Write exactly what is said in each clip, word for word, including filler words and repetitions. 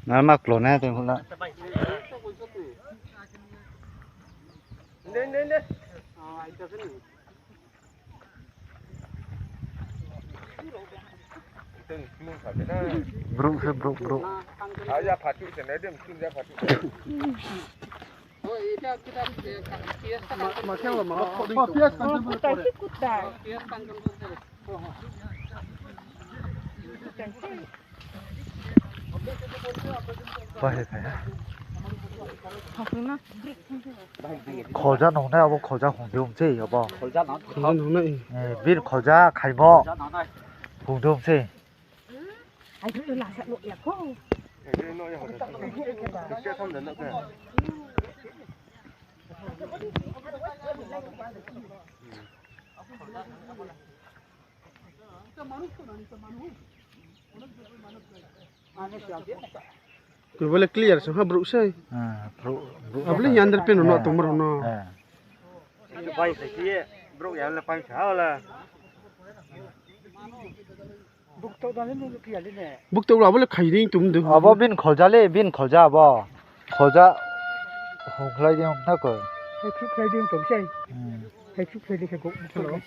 Nang ma klo na tei hula. Brouh se brouh, brouh. Kholja nungnai abo kholja hungdi ong se abo. Kholja nungnai. Eh, bini kholja khaimo hungdi ong se. Koi bole clear se ha brouh sei. Ah, brouh, brouh. Abo le under pant no tongmo rao no. Eh. Bai se ki ye, brouh ya le pai sa ha le. Bukto da le nung kya le ne. Bukto abo le khai ring tum du. Abo bini kholja le, bini kholja abo. Kholja hungkhlai di hung na koi. Hai khruh khlai di hung tong sei. Hmm. Hai khruh khlai di khe go. Hello.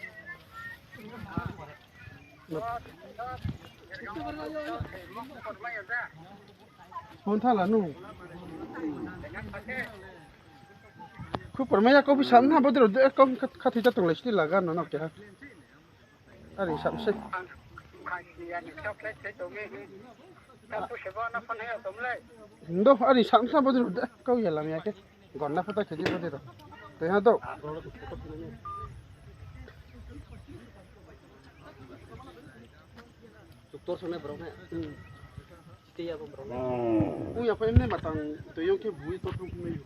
Hon thala nu. Khupor maya kau bisa na bodro de kau khathai ta tonglai sini laga no no keha. Ari sam se. Ndo, ari sam sa bodro de kau ya lam ya ke. Gonna pho ta khe di bodro. Tei ha do. Doctor song nai borok ne. Chiti ya bo borok ne. Ung ya pha emne matang tui yong khe bui to thang phung nai.